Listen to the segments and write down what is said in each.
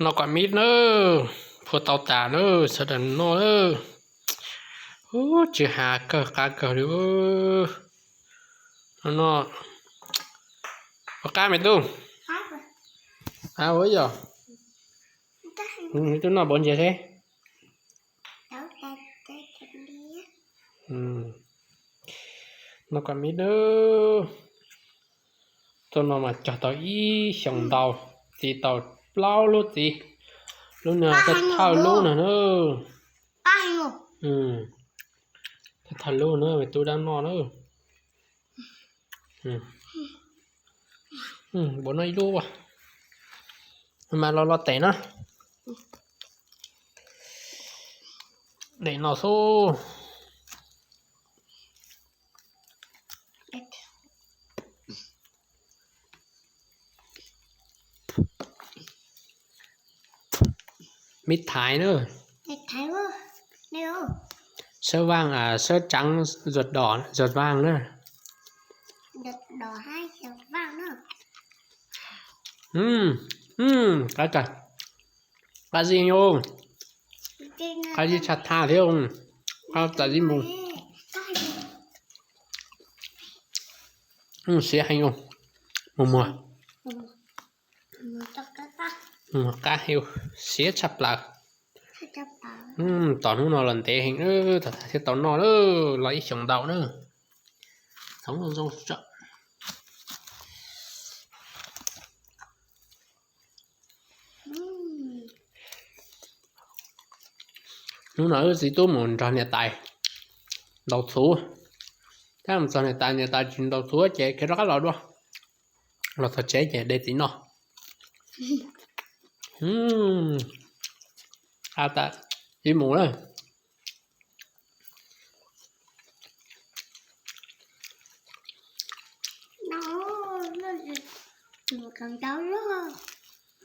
Noj kuam mib nawb, phua tau tas nawb, sawv daws noj nawb. Ub, tsw hav kawg qab kawg li. No, ua qab me tub. Qab ua yog. Tub noj npaum ntsis seb. Noj kuam mib nawb. Txoj no mas cog tau ib xyoos ntau, txiv tau plaub lub txiv. Lub no thawj lub no na. Thawj lub na, me tub dab noj na. Npaum no ib lub, mas los los tes na. Tes no xwb. Mib thaiv na. Sawb vaaj, sawb tsav, zuag dom, zuag vaaj na. Qab, qab zib, qab zib tshaj thaj thiab, qab tas zib mus. Siav heev, mus muag. Qab heev, siav tshaj plaws. Tos hnub no los ntev heev, thiaj tau noj, los ib xyoos ntau na. Txhoov zoo zoo. Hnub no wb txiv tub mus nrog niam tais ntaus txhuv. Tab mus txog niam tais, niam tais tsis ntaus txhuv ces khiav rov qab los dua. Los txog tsev ces de txiv noj. Qab tas zib mus na.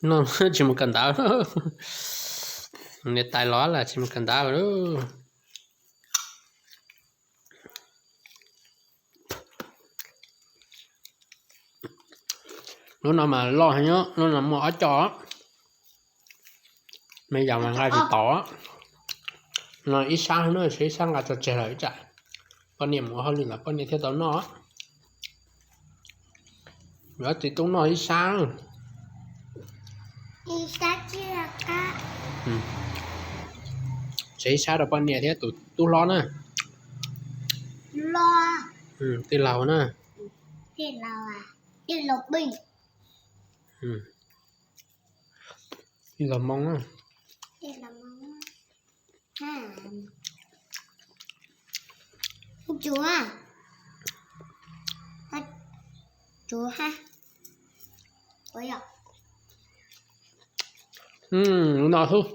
Noj tsis mus kawm ntawv. Niam tais los los tsis mus kawm ntawv. Lub no mas loj heev, lub no muaj ob co. Me yaus mas nqa tsis tau. No ib sab no, ib sab nqa tso tseg lawm ib tsam poj niam mus ua hauj lwm ntawd poj niam thiaj tau noj. Yuav txiv tub noj ib sab. Tseg ib sab rau poj niam thiab tus tub hlob na. Tij laug na. Tij laug Hmoob na. Lub no xwb.